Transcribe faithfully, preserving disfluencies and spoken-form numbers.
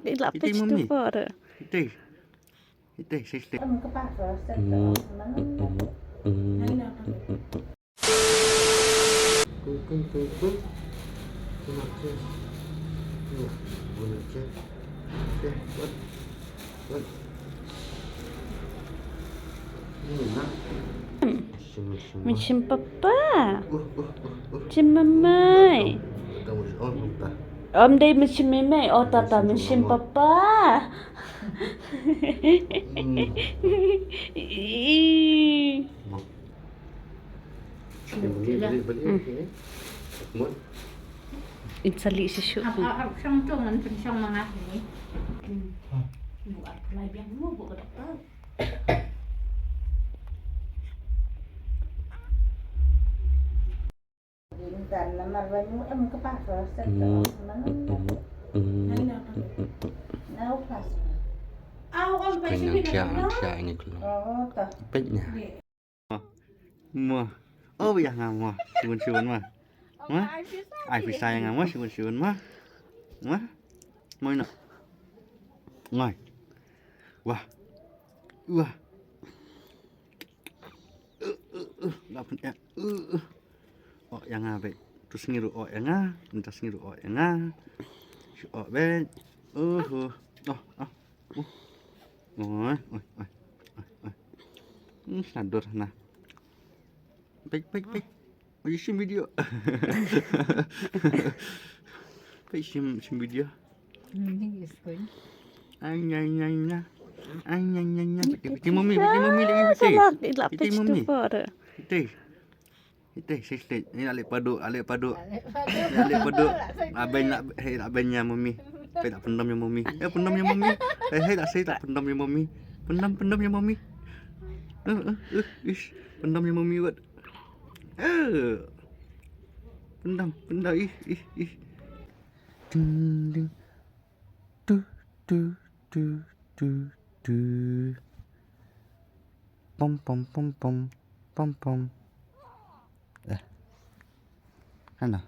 Ila pich tu por. Ite. Ite, ite, ite. Mynsiem papa. Mynsiem mamai. Om dei mynsiem mamai. Oh, tata mynsiem papa. Ih. Insali shishu. Ap ap ap shong tung ngan pynshong manga ni. Nu ap lai biang mu bu ka doktor. Intan namar ba nu em ka pa ka set ka. Nau pas. Au om pa sini ka. Penya ini kulo. Oh ta. Penya. Mo. Oh, ïa nga mo. Shibun shibun ma. Ma. Ai pisa ïa nga mo, shibun shibun ma. Ma. Mo ina. Ngai. Wah. Wah. La pun ïa. Oh, ïa nga be. Tu sngi ruh oh ïa nga, tu sngi ruh oh ïa nga. Shu oh be. Oh, oh. Oh, oh. Oi, oi, oi, oi, oi. Hmm, sadur na. Pek, pek, pek. Oi, shim video. Pek shim, shim video. Ay, ay, ay, ay. Ay, ay, ay, ay. Pek, pek, mami, pek, mami lagi, pek. Pek, mami. Pek. Ite, shisha. Ni la leh padu, la leh padu. La leh padu. Abang, la, hei, abang ïa mami. Pei la pyndam ïa mami. Eh, pyndam ïa mami. Hei, hei, la sei la pyndam ïa mami. Pyndam, pyndam ïa mami. Eh, eh, eh, ish. Pyndam ïa mami wat. Eh. Pyndam, pyndam, ih, ih, ih. Ding, ding. Tu, tu, tu, tu, tu. Pom, pom, pom, pom, pom, pom. Eh. Hana.